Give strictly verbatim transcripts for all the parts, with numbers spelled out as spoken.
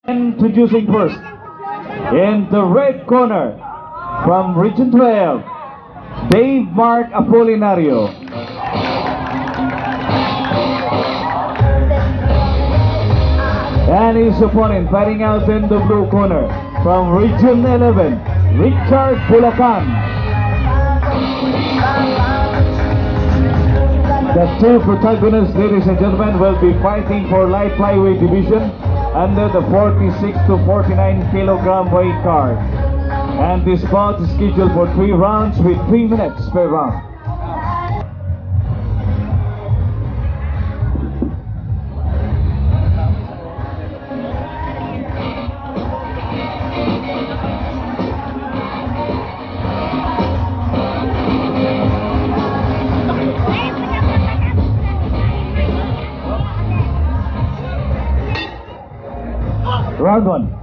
Introducing first, in the red corner, from Region twelve, Dave Mark Apolinario. And his opponent fighting out in the blue corner, from Region eleven, Richard Bulacan. The two protagonists, ladies and gentlemen, will be fighting for light flyweight division under the forty-six to forty-nine kilogram weight card. And this bout is scheduled for three rounds with three minutes per round. Round one.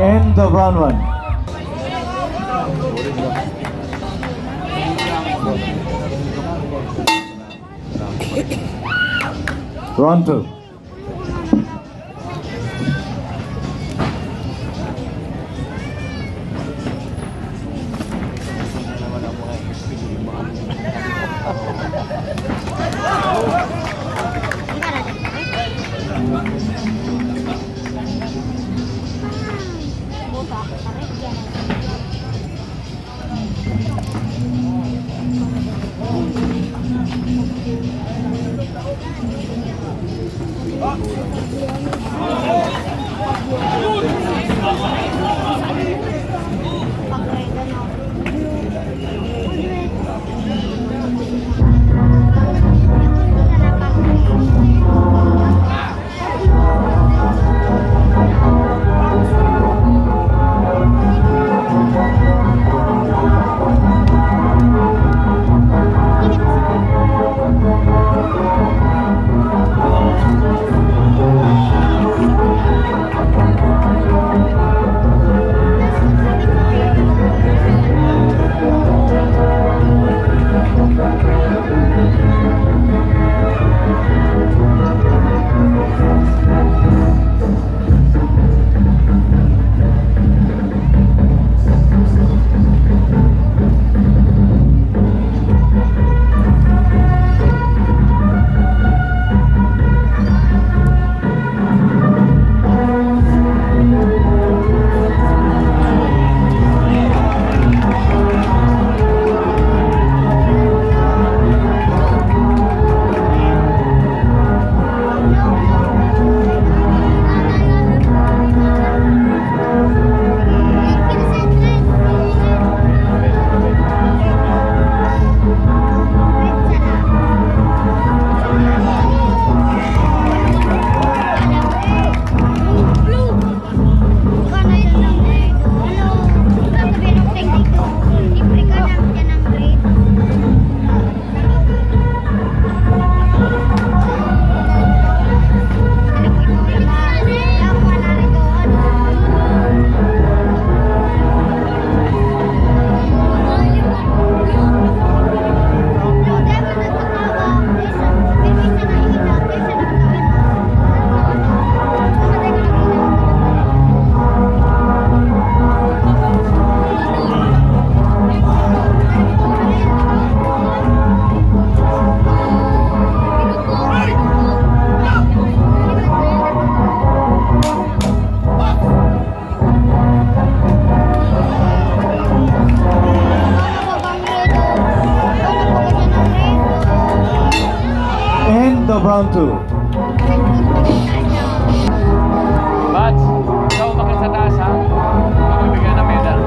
End of round one. Round two. Round two. Bats, ikaw umakyat sa taas, ha? Ako bibigyan ng medal.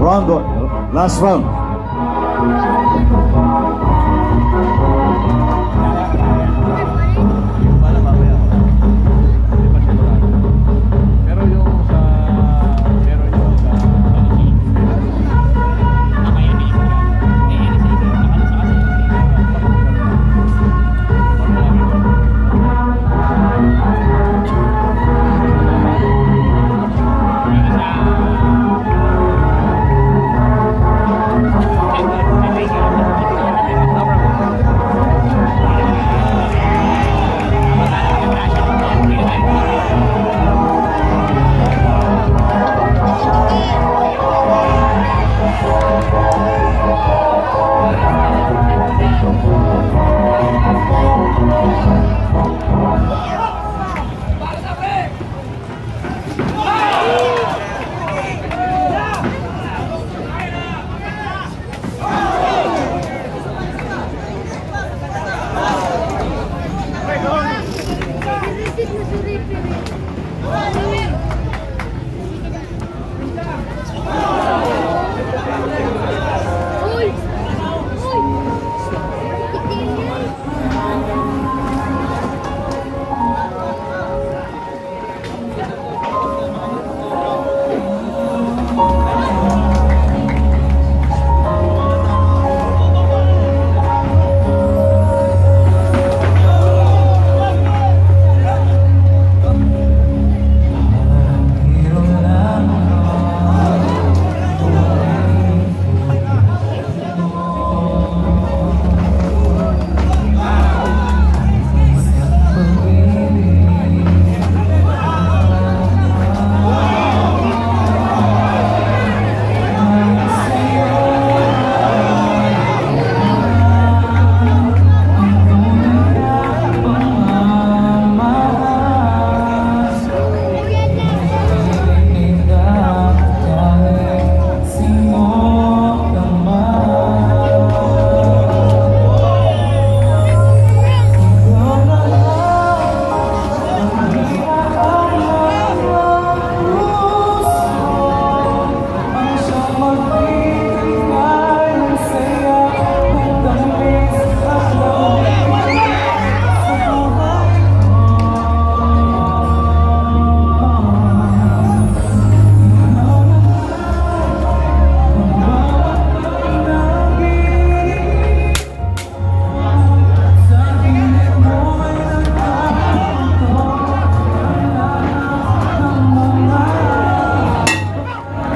Round one. Last round. Pero yung sa, pero yung sa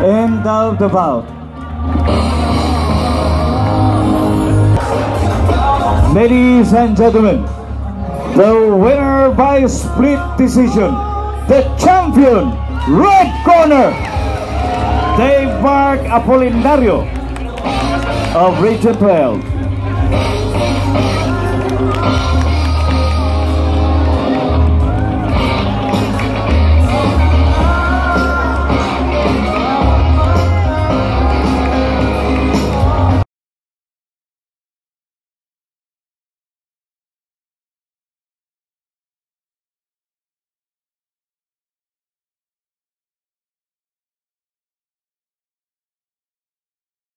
End of the bout. Ladies and gentlemen, the winner by split decision, the champion, red corner, Dave Mark Apolinario of Region twelve.